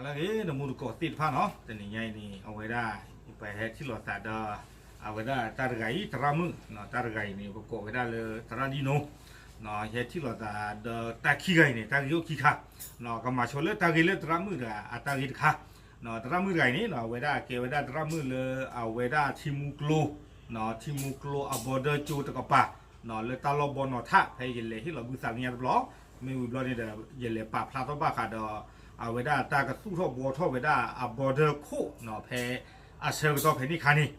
လၢအဂ့ၤ နမူတကိးသ့ၣ်တဖၣ်နီၤ, တနံၤညါအံၤန့ၣ် အဝဲဒၣ် ပဟဲထံၣ်လိာ်သးဒီး အဝဲဒၣ်တၢ်တဂၤအံၤ သရၣ်မုၣ်, တၢ်တဂၤအံၤန့ၣ် ပကိးဝဲဒၣ်လၢသရၣ်ဒံနိ, ဟဲထံၣ်လိာ်သးဒီးတၢ်ခံဂၤအံၤန့ၣ် တၢ်ဂ့ၢ်အိၣ်ခံခါ, ကမၤဆိလၢတၢ်ဂ့ၢ်လၢသရၣ်မုၣ်တဂၤအတၢ်ဂ့ၢ်တခါ, သရၣ်မုၣ်တဂၤအံၤန့ၣ် အဝဲဒၣ်ကဲဝဲဒၣ်သရၣ်မုၣ်လၢ အဝဲဒၣ်ထံမူကျိ ထံမူကျိအ border ကၠိတကပၤ လၢတၢ်လီၢ်ဘီနီၤထၣ် ဖဲယလဲၤဟ့ၣ်လီၤဘုသးလၢညါတဘျီ, မ့ၢ်ဝံၤဘျီန့ၣ်ဒီး ယလဲၤပာ်ဖျါထီၣ်ဘၣ်ဃးဒီး အဝဲဒၣ်တၢ်ကသူၣ်ထီၣ်ဘှီထီၣ်ဝဲဒၣ်အ border ခိၣ် ဖဲအဆၢကတီၢ်ဖဲန့ၣ်ခါန့ၣ်,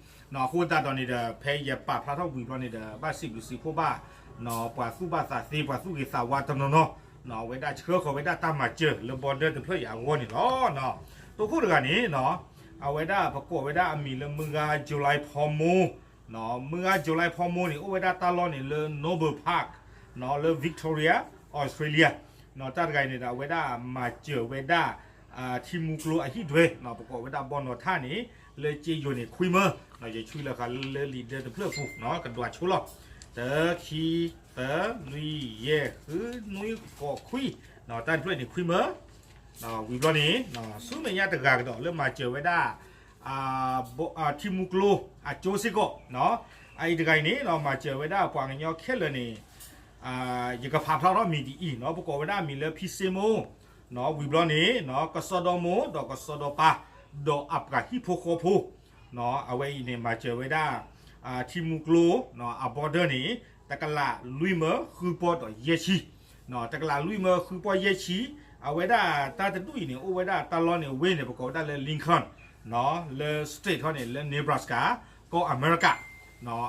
အဃိသတးဒီးန့ၣ်ဒီး ဖဲယပာ်ဖျါထီၣ်ဝံၤဘျီန့ၣ်ဒီး ဘၣ်စံးဘျုးစံးဖှိၣ်ဘၣ် ပှၤသူၣ်ဘၣ်သးသ့ ပှၤသူၣ်ဂ့ၤသးဝါတနီၤနီၤ အဝဲဒၣ်ဆှၢဃီၤဝဲဒၣ်တၢ်မၤစၢၤလၢ border တဖျၢၣ်အံၤအဂီၢ်န့ၣ်လီၤ. တိခိၣ်တဂၤန့ၣ် အဝဲဒၣ်ပကိးဝဲဒၣ်အမံၤလၢမုၢ်ဂၤ July Phormo, မုၢ်ဂၤ July Phormo န့ၣ် အိၣ်ဝဲဒၣ်တၢ်လီၢ်န့ၣ်လၢ Noble Park လၢ Victoria, Australia, တၢ်တဂၤအံၤန့ၣ်ဒီး အဝဲဒၣ်မၤစၢၤဝဲဒၣ် ထံမူကျိအဟံၣ်ဒွဲ ပကိးဝဲဒၣ်ဘီနီၤထၣ်န့ၣ် လၢကၠ့ယိၤန့ၣ်ခွံမၢ, ယဆွံလၢဃာ်လၢလံာ်ဒၢတဖျၢၣ်ပူၤ ကဒွးဆိလီၤ, တၢ ခံ သၢ လွံၢ် ယဲၢ် ဃု နွံ ဃိး ခွံ, တၢ်တဖျၢၣ်န့ၣ်ခွံမၢ, ဝံၤဘျီန့ၣ် ဆူမဲာ်ညါတဂၤကဒီးလၢမၤစၢၤဝဲဒၣ် ထံမူကျိအကၠိစ့ၢ်ကီး, အအံၤတဂၤအံၤန့ၣ် မၤစၢၤဝဲဒၣ်ပှၤကညီခဲလၢာ်န့ၣ် ယကဖးဖျါထီၣ်မံၤဒ်အံၤနီၤ, ပကိးဝဲဒၣ်အမံၤလၢ ဖံစ့မိၢ်, ဝံၤဘျီန့ၣ် ကစီဒီမိၢ် ဒီးကစီဒီပၢ် ဒီးအပှၤဟံၣ်ဖိဃီဖိ, အဝဲအံၤန့ၣ် မၤစၢၤဝဲဒၣ် ထံမူကျိ အ border န့ၣ် တကလးလွံၢ်မၢဃုပီၢ်ဒီးယဲၢ်ဆံ, တကလးလွံၢ်မၢဃုပီၢ်ယဲၢ်ဆံ, အဝဲဒၣ်တၢ်တဒူၣ်အံၤန့ၣ် အိၣ်ဝဲဒၣ်တၢ်လီၢ်န့ၣ်ဝ့ၢ်န့ၣ် ပကိးဝဲဒၣ်လၢ Lincoln လၢ state ထီၣ်န့ၣ် လၢ Nebraska ကီၢ်အမဲရကၤ,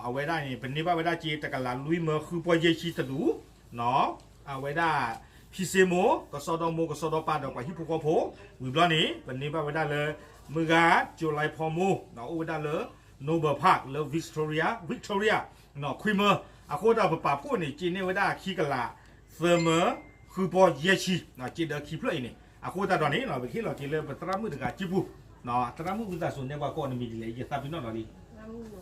အဝဲဒၣ်န့ၣ် ပန့ၢ်ဘၣ်ဝဲဒၣ်က့ၤတကလးလွံၢ်မၢဃုပီၢ်ယဲၢ်ဆံတဒူၣ်, အဝဲဒၣ် ဖံစ့မိၢ် ကစီဒီမိၢ် ကစီဒီပၢ် ဒီးပှၤဟံၣ်ဖိဃီဖိ, ဝံၤဘျီန့ၣ် ပန့ၢ်ဘၣ်ဝဲဒၣ်လၢ မုၢ်ဂၤ July Phormo အိၣ်ဝဲဒၣ်လၢ Noble Park လၢ Victoria, Victoria ခွံမၢ, အဃိသတးပပာ်ဖှိၣ်န့ၣ် က့ၤန့ၢ်ဝဲဒၣ်ခံကလး သၢမၢ ဃုပီၢ်ယဲၢ်ဆံ, က့ၤဒီးခံဖျၢၣ်အံၤန့ၣ်, အဃိသတးဒီးန့ၣ် ပကဟ့ၣ်လီၤက့ၤလၢပသရၣ်မုၣ်တဂၤကံၢ်ပူၤ, သရၣ်မုၣ်ဝံသးစူၤ နဲပှၤကိးနမံၤဒ်လဲၣ် ယသးပ့ၤနီၣ်ဒီးလံ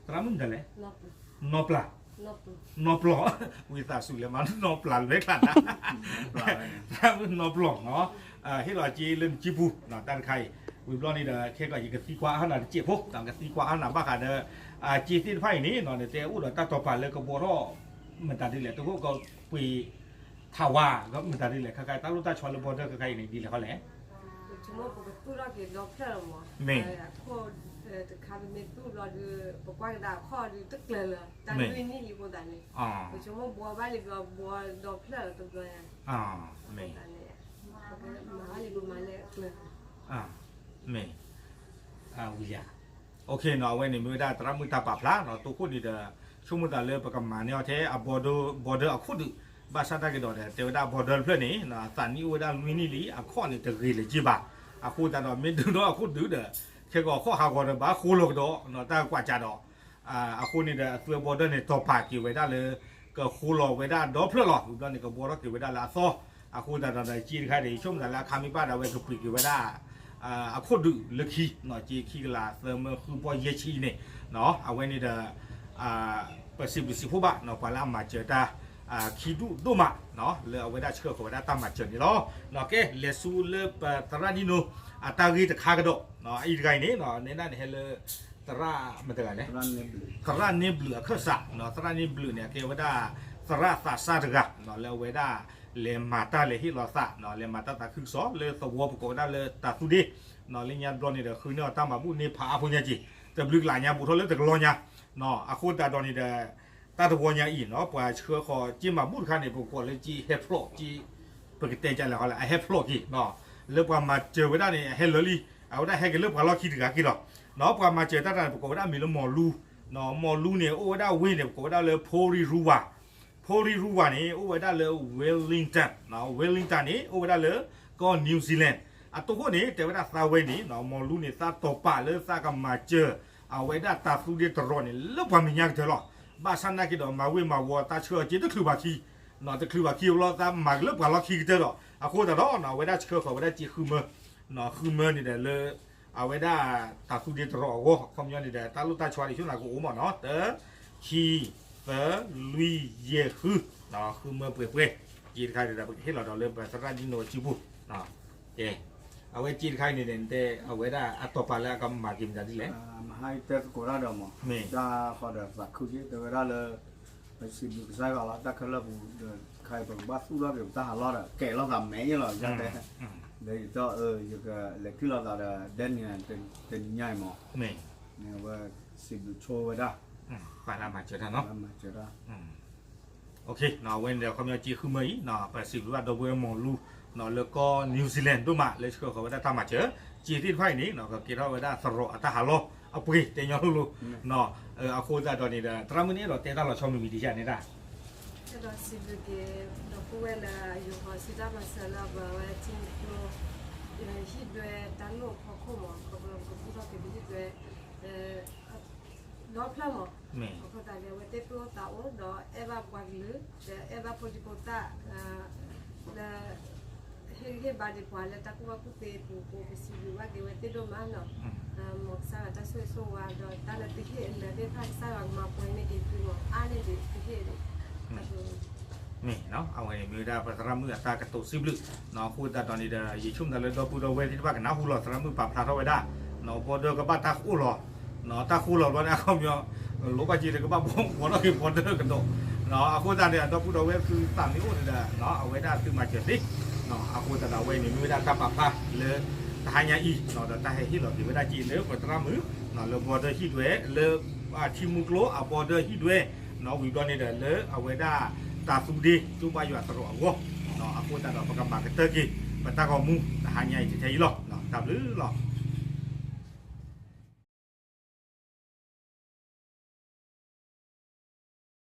သရၣ်မုၣ်မတၤလဲၣ်, နီၢ်ပျၢ်, နီၢ်ပျၢ်, ဝံသးစူၤလဲၤမၤနီၢ်ပျၢ်လွဲချါတၢ်, သရၣ်မုၣ်နီၢ်ပျၢ်နီၤ, ဟ့ၣ်လီၤက့ၤလၢနကံၢ်ပူၤ, တၢ်တခါအံၤ, ဝံၤဘျီန့ၣ်ဒီး ခဲကီးယကသံကွၢ်အါနၤတစဲးဖိ, ကသံကွၢ်အါနၤဘၣ်ဃးဒီး က့ၤသ့ၣ်တဖၣ်အံၤန့ၣ် နတဲအိၣ်ဒီးတၢ်တိာ်ပာ်လၢကဘှီထီၣ် မတၤဒ်လဲၣ် တခိၣ်ကပှ့ၤ ထးဝါ မတၤဒ်လဲၣ် ခဲခါတၢ်လိၣ်တၢ်ဆီလၢ border ခဲခါအံၤန့ၣ် ဒ်လဲၣ်ဃီလဲၣ်, ပဆိကမိၣ်ပကသူၣ်ထီၣ်က့ၤဒီဖျၢၣ်လီၤမး, မ့ၢ် အခိၣ်တခါပမ့ၢ်သူၣ်ဘျီဒီး ပကွၢ်ကဒါအခိၣ်ဒီးတကျၢၤလၢၤ တၢ်လွံၢ်နံၣ်လံအဃိသတးန့ၣ်, ပဆိကမိၣ်ဘှီဘၣ်လံဘျီဘှီဒီဖျၢၣ်လီၤတဘျီညါ, မ့ၢ် မၤဘၣ်လံပမၤလၢကျၢၤ, မ့ၢ် ဝံၤလံ အဝဲန့ၣ်မ့ၢ်ဝဲဒၣ်သရၣ်မုၣ်တၢ်ပာ်ဖျါနီၤ, တိခိၣ်န့ၣ်ဒီး ဆိကမိၣ်သးလၢပကမၤန့ၢ်အီၤထဲအ border, border အခိၣ်ဒုး, ဘၣ်ဆၣ်တၢ်ကဒီးဒီး တဲဝဲဒၣ် border တဖျၢၣ်န့ၣ် အသးနံၣ်အိၣ်ဝဲဒၣ်လွံၢ်နံၣ်လံ အခိၣ်န့ၣ်တဂ့ၤလၢၤက့ဘၣ်, အဃိသတးဒီး မ့ၢ်ဒုးဒီးအခိၣ်ဒုးဒီး ခဲကီးခိၣ်ဟးဂီၤဒီးဘၣ်ဃိလီၤကဒီး တၢ်ကွၢ်ကးဒီး အဃိန့ၣ်ဒီး အသွဲ border န့ၣ် တိာ်ပာ်က့ၤဝဲဒၣ်လၢ ကဃိလီၤဝဲဒၣ်ဒီဖျၢၣ်လီၤ, ဝံၤဘျီန့ၣ် ကဘှီထီၣ်က့ၤဝဲဒၣ်လၢအသီ, အဃိသတးဒီး က့တခါဒီး ယဆိကမိၣ်သးလၢအခါမ့ၢ်ဘၣ်ဒီး အဝဲကပှ့ၤက့ၤဝဲဒၣ် အခိၣ်ဒုးလၢခံ, က့ခံကလးသၢမၢဃုပီၢ်ယဲၢ်ဆံအံၤန့ၣ်, အဝဲန့ၣ်ဒီး ပစံးဘျုးစံးဖှိၣ်ဘၣ် ပှၤလၢအမၤစၢၤတၢ် ခံဒူၣ်ဒိၣ်မး လၢအဝဲဒၣ်ဆှၢဃီၤဝဲဒၣ်တၢ်မၤစၢၤန့ၣ်လီၤ. ကဲ လဲၤဆူလၢပသရၣ်ဒံနိ အတၢ်ဂ့ၢ်တခါကဒီး, အအံၤတဂၤအံၤန့ၣ် နဲဒၣ်န့ၣ်ဟဲလၢ သရၣ်မတၤလဲၣ်, သရၣ်န့ၢ်ဘျုးအခၢၣ်စး, သရၣ်န့ၢ်ဘျုးန့ၣ် အကဲဝဲဒၣ် သရၣ်သးစၢ်တဂၤ လၢအဝဲဒၣ် လဲၤမၤတၢ်လဲၤဟ့ၣ်လီၤသး လဲၤမၤတၢ်သးခုကစီၣ် လၢသဝီပကိးဝဲဒၣ်လၢတၢ်သူဒ့, လၢညါတဘျီန့ၣ်ဒီး ဃုန့ၢ်အီၤတၢ်မၤဘူၣ်န့ၢ်ဖးအါဖိညါက့ၤ, တဘျုးကလးညါဘူးထီၣ်လၢတကလီညါ, အဃိသတးဒီးန့ၣ်ဒီး တၢ်တဝီညါအံၤနီၤ ပှၤဆှၢဃီၤက့ၤမၤဘူၣ်တခါန့ၣ် ပကိးလၢက့ဟဲဖျိးက့, ပကတဲကလဲၣ်ဃီလဲၣ် အဟဲဖျိးက့ၤ, လၢပှၤမၤစၢၤဝဲဒၣ်န့ၣ် အဟဲလၢာ်လံ, အဝဲဒၣ်ဟဲက့ၤလၢပှၤလီၢ်ခံတဂၤက့ၤလီၤ, ပှၤမၤစၢၤတၢ်တဂၤန့ၣ် ပကိးဝဲဒၣ်မံၤလၢမီၤလူ, မီၤလူန့ၣ် အိၣ်ဝဲဒၣ်ဝ့ၢ်န့ၣ် ပကိးဝဲဒၣ်လၢ Porirua, Porirua န့ၣ် အိၣ်ဝဲဒၣ်လၢ Wellington, Wellington န့ၣ် အိၣ်ဝဲဒၣ်လၢကီၢ် New Zealand, အတိခိၣ်န့ၣ် တဲဝဲဒၣ်သးဝဲန့ၣ် မီၤလူန့ၣ် သးတိာ်ပာ်လၢသးကမၤစၢၤ အဝဲဒၣ်တၢ်သူဒ့တရီးန့ၣ် လၢပှၤမဲာ်ညါကတၢၢ်လီၤ, ဘၣ်ဆၣ်နာ်က့ဒီး မၤဝ့ၤမၤဝီၤတၢ်ဆှၢအီၤက့ၤတချုးဘၣ်ခံ, တချုးဘၣ်ခံဘျီ သးမၤက့ၤလၢပှၤလီၢ်ခံကတၢၢ်ဒီး အဃိသတးဒီး အဝဲဒၣ်ဆှၢဃီၤဝဲဒၣ်က့ၤဃုမၢ, ဃုမၢန့ၣ်ဒီးလၢ အဝဲဒၣ်တၢ်သူဒ့တရီးအဂီၢ် အခီပညီန့ၣ်ဒီး တၢ်လိၣ်တၢ်ဆီန့ၣ် ဆိကမိၣ်သးကအိၣ်မးနီၤ တၢ ခံ သၢ လွံၢ် ယဲၢ် ဃု, ဃုမၢပှဲၤပှဲၤ, က့တခါဒီး ပကဟ့ၣ်လီၤဒီးလၢပသရၣ်ဒံနိအစုပူၤ, ကဲ, အဝဲစ့တခါအံၤန့ၣ် နတဲအဝဲဒၣ်အတီၢ်ပာ်လၢအကမၤက့ၤမတၤဒ်လဲၣ်. မဟါအံၤတဲသကိးတၢ်ဒီးမး, တၢ်ဃီဒီးသးခုက့ၤ တဲဝဲဒၣ်လၢ ပစံးဘျုးကစၢ်ယွၤလီၤ တၢ်ခဲလၢာ်ပူၤဒီး ခါအံၤပကဘၣ်သူၣ်ထီၣ်က့ၤပတၢ်ဟးလီၢ်ဒီး ကဲလိာ်သးမဲာ်ညါလီၤ ယတဲ, ဒီးယတီၢ်အၢ ယကလဲၤထံၣ်လိာ်သးဒီး ဒဲနံၤ တနံၤညါအံၤမး, န့ၣ်အဝဲစံးဘျုးဆိဝဲဒၣ်, ပာ်လၢမၤစၢၤတၢ်နီၤ, မၤစၢၤတၢ် အဝဲန့ၣ်ဒီး ခီပညီစ့ဃုမၢအံၤ ပစံးဘျုးဘၣ်ဒီပုၢ်ဝဲၢ်မီၤလူ လၢကီၢ် New Zealand ဒိၣ်မးလၢဆှၢဃီၤဝဲဒၣ်တၢ်မၤစၢၤ, စ့သ့ၣ်တဖၣ်အံၤန့ၣ် ကကဲထီၣ်ဝဲဒၣ်သရိာ်အတၢ်ဟးလီၢ်အပှ့ၤတဲညီလိၤလိၤ, အဃိသတးဒီးန့ၣ်ဒီး သရၣ်မုၣ်န့ၣ်အဲၣ်ဒိးတဲတၢ်လီၤဆီမံၤမံၤဒ်လဲၣ်န့ၣ်ဒၣ် အဲၣ်ဒိးစံးဘျုးက့ၤ ဒီပုၢ်ဝဲၢ်လၢအယိၤဟီၤစုတၢ်မၤစၢၤလၢအဝဲထံကျိ ဟံၣ်ဒွဲတၢ်လိၣ်ဖီခိၣ်မး ခီဖျိပကဘူၣ်ထီၣ်က့ၤပဟံၣ်ဒွဲ ဒီဖျၢၣ်မး, အဃိသတးန့ၣ် အဝဲသ့ၣ်သူၣ်အိၣ်သးအိၣ် ဒီးအဲၣ်ဘၣ်ပှၤကလုာ် ဒီးအဲၣ်ဘၣ်ဖိဒံဖိသၣ် လၢ ဟ့ၣ်ဂံၢ်ဟ့ၣ်ဘါဒံးပှၤလၢတၢ်ကူၣ်ဘၣ်ကူၣ်သ့ပူၤ ပစံးဘျုးဘၣ်က့ၤဝဲသ့ၣ်ဒိၣ်မးနီၤ, မ်ကစၢ်ယွၤတၢ်ဆိၣ်ဂ့ၤဆိၣ်ဝါ ဒီးတၢ်လၢသုဟ့ၣ်အလၢသ့ၣ်တဖၣ် ကစၢ်ယွၤကမၤပှဲၤန့ၢ်က့ၤသုမး အါန့ၢ်ဒံးသုဟ့ၣ်ဒံး မ့ၢ်နီၤ အဝဲန့ၣ်မ့ၢ်ဝဲဒၣ်ပသရၣ်မုၣ်အတၢ်ကတိၤစံးဘျုး, အဃိသတးဒီးန့ၣ်ဒီး ယဆိကမိၣ်သးလၢဒီပုၢ်ဒီဝဲၢ်သ့ၣ်တဖၣ်ကနၢ်ဟူလီၤ သရၣ်မုၣ်ပာ်ဖျါထီၣ်ဝဲဒၣ်, ဘီဒၢကဘၣ်တၢ်ဃိၣ်လီၤ, တၢ်ဃိၣ်လီၤဘျီန့ၣ် အခီပညီ လိၣ်ဘၣ်က့ၤတကဘၣ်ဘီထီၣ်က့ၤဘီဒၢကဒီး, အဃိသတးန့ၣ် ဒီပုၢ်ဒီဝဲၢ်သုသးမ့ၢ်အိၣ်န့ၣ်ဒီး အဝဲဒၣ်သုမၤစၢၤသ့, အဃိသတးဒီးအဝဲန့ၣ်မ့ၢ်ဝဲဒၣ်တၢ်ပာ်ဖျါလၢ တဟါညါအံၤ ဒီးတၢ်ဟဲဟ့ၣ်လီၤက့ၤဝဲဒၣ်က့ၤလၢပသရၣ်မုၣ် လၢဘီဒၢဟံၣ်ဒွဲ လၢ ထံမူကျိအဘီဒၢဟံၣ်ဒွဲ, ဝံၤဘျီန့ၣ်ဒီး လၢအဝဲဒၣ်တၢ်သူဒ့ကၠိဘါယွၤသရိာ်အဂီၢ်, အဃိသတးဒီးပကမၤကတၢၢ်က့ၤ ပတၢ်ဂီၤမူ တဟါညါအံၤထဲအံၤလီၤ, တၢ်ဘျုးလီၤ.